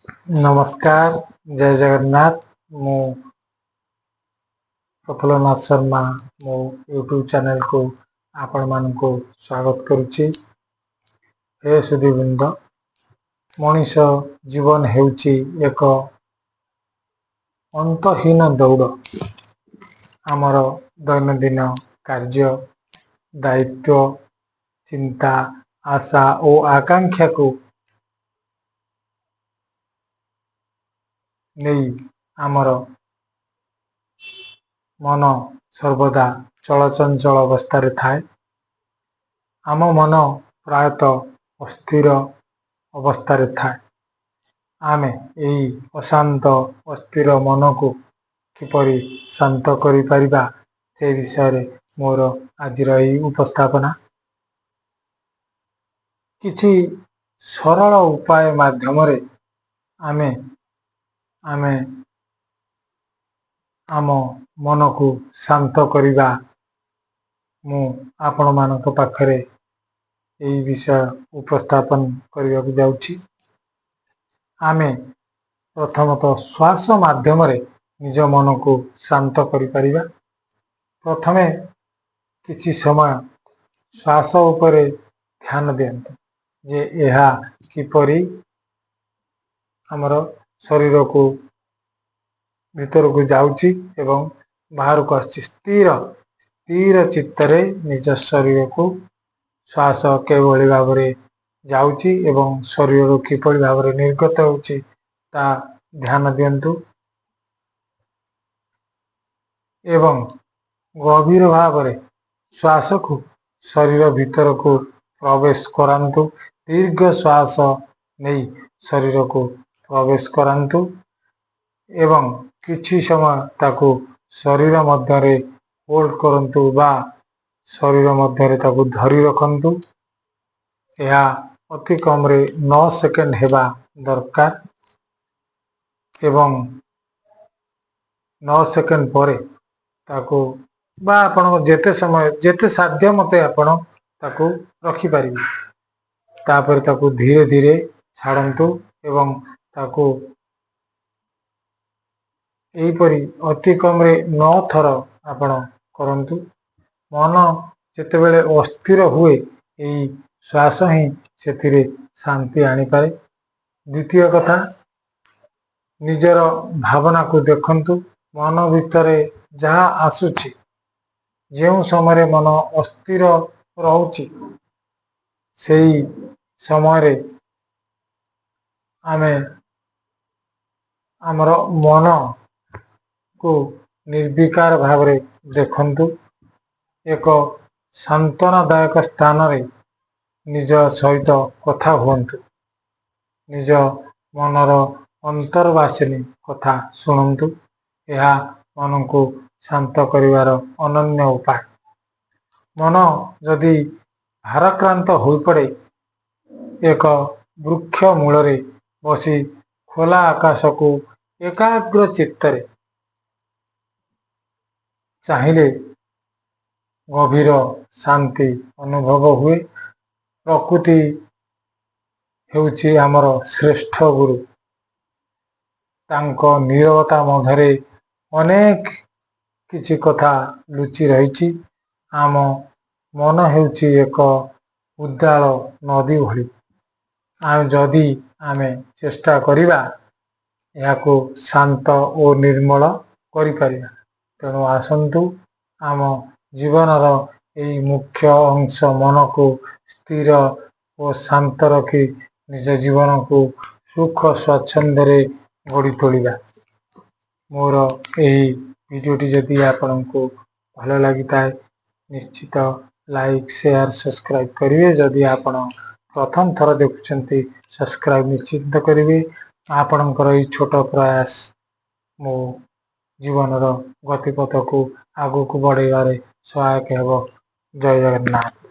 ନମସ୍କାର, ଜୟ ଜଗନ୍ନାଥ। ମୁଁ ପ୍ରଫୁଲ୍ଲନାଥ ଶର୍ମା ମୋ ୟୁଟ୍ୟୁବ୍ ଚ୍ୟାନେଲକୁ ଆପଣମାନଙ୍କୁ ସ୍ୱାଗତ କରୁଛି। ହେ ସୁଧୀବୃନ୍ଦ, ମଣିଷ ଜୀବନ ହେଉଛି ଏକ ଅନ୍ତହୀନ ଦୌଡ଼। ଆମର ଦୈନନ୍ଦିନ କାର୍ଯ୍ୟ, ଦାୟିତ୍ୱ, ଚିନ୍ତା, ଆଶା ଓ ଆକାଂକ୍ଷାକୁ ନେଇ ଆମର ମନ ସର୍ବଦା ଚଳଚଞ୍ଚଳ ଅବସ୍ଥାରେ ଥାଏ। ଆମ ମନ ପ୍ରାୟତଃ ଅସ୍ଥିର ଅବସ୍ଥାରେ ଥାଏ। ଆମେ ଏହି ଅଶାନ୍ତ ଅସ୍ଥିର ମନକୁ କିପରି ଶାନ୍ତ କରିପାରିବା, ସେ ବିଷୟରେ ମୋର ଆଜିର ଏହି ଉପସ୍ଥାପନା। କିଛି ସରଳ ଉପାୟ ମାଧ୍ୟମରେ ଆମେ ଆମ ମନକୁ ଶାନ୍ତ କରିବା। ମୁଁ ଆପଣମାନଙ୍କ ପାଖରେ ଏହି ବିଷୟ ଉପସ୍ଥାପନ କରିବାକୁ ଯାଉଛି। ଆମେ ପ୍ରଥମତଃ ଶ୍ୱାସ ମାଧ୍ୟମରେ ନିଜ ମନକୁ ଶାନ୍ତ କରିପାରିବା। ପ୍ରଥମେ କିଛି ସମୟ ଶ୍ୱାସ ଉପରେ ଧ୍ୟାନ ଦିଅନ୍ତୁ ଯେ ଏହା କିପରି ଆମର ଶରୀରକୁ ଭିତରକୁ ଯାଉଛି ଏବଂ ବାହାରକୁ ଆସୁଛି। ସ୍ଥିର ଚିତ୍ତରେ ନିଜ ଶରୀରକୁ ଶ୍ୱାସ କେଉଁଭଳି ଭାବରେ ଯାଉଛି ଏବଂ ଶରୀରରୁ କିପରି ଭାବରେ ନିର୍ଗତ ହେଉଛି, ତା ଧ୍ୟାନ ଦିଅନ୍ତୁ ଏବଂ ଗଭୀର ଭାବରେ ଶ୍ୱାସକୁ ଶରୀର ଭିତରକୁ ପ୍ରବେଶ କରାନ୍ତୁ। ଦୀର୍ଘ ଶ୍ୱାସ ନେଇ ଶରୀରକୁ ପ୍ରବେଶ କରାନ୍ତୁ ଏବଂ କିଛି ସମୟ ତାକୁ ଶରୀର ମଧ୍ୟରେ ହୋଲ୍ଡ କରନ୍ତୁ ବା ଶରୀର ମଧ୍ୟରେ ତାକୁ ଧରି ରଖନ୍ତୁ। ଏହା ଅତି କମରେ 9 ସେକେଣ୍ଡ ହେବା ଦରକାର ଏବଂ 9 ସେକେଣ୍ଡ ପରେ ତାକୁ ବା ଆପଣଙ୍କ ଯେତେ ସମୟ ଯେତେ ସାଧ୍ୟ ମତେ ଆପଣ ତାକୁ ରଖିପାରିବେ। ତାପରେ ତାକୁ ଧୀରେ ଧୀରେ ଛାଡ଼ନ୍ତୁ ଏବଂ ତାକୁ ଏହିପରି ଅତି କମରେ ନଅ ଥର ଆପଣ କରନ୍ତୁ। ମନ ଯେତେବେଳେ ଅସ୍ଥିର ହୁଏ, ଏହି ଶ୍ୱାସ ହିଁ ସେଥିରେ ଶାନ୍ତି ଆଣିପାରେ। ଦ୍ୱିତୀୟ କଥା, ନିଜର ଭାବନାକୁ ଦେଖନ୍ତୁ। ମନ ଭିତରେ ଯାହା ଆସୁଛି, ଯେଉଁ ସମୟରେ ମନ ଅସ୍ଥିର ରହୁଛି, ସେଇ ସମୟରେ ଆମେ ଆମର ମନକୁ ନିର୍ବିକାର ଭାବରେ ଦେଖନ୍ତୁ। ଏକ ସାନ୍ତ୍ୱନାଦାୟକ ସ୍ଥାନରେ ନିଜ ସହିତ କଥା ହୁଅନ୍ତୁ। ନିଜ ମନର ଅନ୍ତର୍ବାସିନୀ କଥା ଶୁଣନ୍ତୁ। ଏହା ମନକୁ ଶାନ୍ତ କରିବାର ଅନନ୍ୟ ଉପାୟ। ମନ ଯଦି ଭାରାକ୍ରାନ୍ତ ହୋଇପଡ଼େ, ଏକ ବୃକ୍ଷ ମୂଳରେ ବସି ଖୋଲା ଆକାଶକୁ ଏକାଗ୍ର ଚିତ୍ତରେ ଚାହିଁଲେ ଗଭୀର ଶାନ୍ତି ଅନୁଭବ ହୁଏ। ପ୍ରକୃତି ହେଉଛି ଆମର ଶ୍ରେଷ୍ଠ ଗୁରୁ। ତାଙ୍କ ନୀରବତା ମଧ୍ୟରେ ଅନେକ କିଛି କଥା ଲୁଚି ରହିଛି। ଆମ ମନ ହେଉଛି ଏକ ଉଦ୍ଦାଳ ନଦୀ ଭଳି। ଆଉ ଯଦି ଆମେ ଚେଷ୍ଟା କରିବା, ଏହାକୁ ଶାନ୍ତ ଓ ନିର୍ମଳ କରିପାରିବା। ତେଣୁ ଆସନ୍ତୁ, ଆମ ଜୀବନର ଏହି ମୁଖ୍ୟ ଅଂଶ ମନକୁ ସ୍ଥିର ଓ ଶାନ୍ତ ରଖି ନିଜ ଜୀବନକୁ ସୁଖ ସ୍ୱାଚ୍ଛନ୍ଦ୍ୟରେ ଗଢ଼ି ତୋଳିବା। ମୋର ଏହି ଭିଡ଼ିଓଟି ଯଦି ଆପଣଙ୍କୁ ଭଲ ଲାଗିଥାଏ, ନିଶ୍ଚିତ ଲାଇକ୍, ସେୟାର, ସବସ୍କ୍ରାଇବ୍ କରିବେ। ଯଦି ଆପଣ ପ୍ରଥମ ଥର ଦେଖୁଛନ୍ତି, ସବସ୍କ୍ରାଇବ୍ ନିଶ୍ଚିତ କରିବେ। ଆପଣଙ୍କର ଏଇ ଛୋଟ ପ୍ରୟାସ ମୋ ଜୀବନର ଗତିପଥକୁ ଆଗକୁ ବଢ଼େଇବାରେ ସହାୟକ ହେବ। ଜୟ ଜଗନ୍ନାଥ।